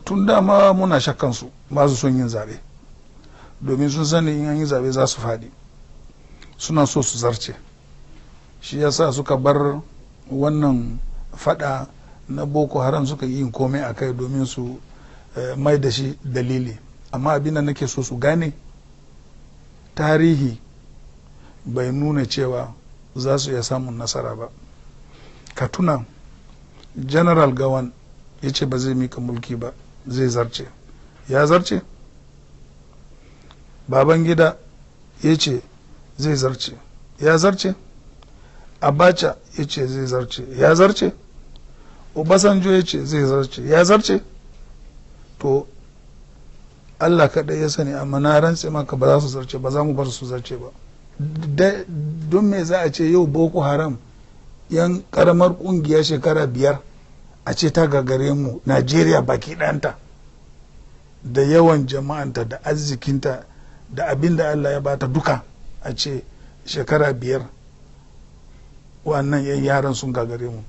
Tun dama muna shakkan su, ba su son yin zaɓe, domin sun sani in an yi zaɓe za su faɗi. Suna so su zarce, shi yasa suka bar wannan fada na Boko Haram, suka yi komai a kai domin su mai da shi dalili. Amma abin da nake so su gane, tarihi bai nuna cewa za su iya samun nasara ba. Ka tuna General Gowon ya ce ba zai mika mulki ba, zai zarce. Ya zarce. Babangida ya ce zai zarce, ya zarce. Abacha ya ce zai zarce, ya zarce. Obasanjo ya ce zai zarce, ya zarce. To, Allah kaɗai ya sani, amma na rantse maka ba za su zarce ba, za mu bar su zarce ba. Don me za a ce yau Boko Haram, yan karamar kungiya, shekara 5 a ce ta gagare mu? Najeriya baki ɗanta, da yawan jama'anta da arzikinta da abin da Allah ya bata duka, a ce shekara 5 wannan yan yaran sun gagare mu?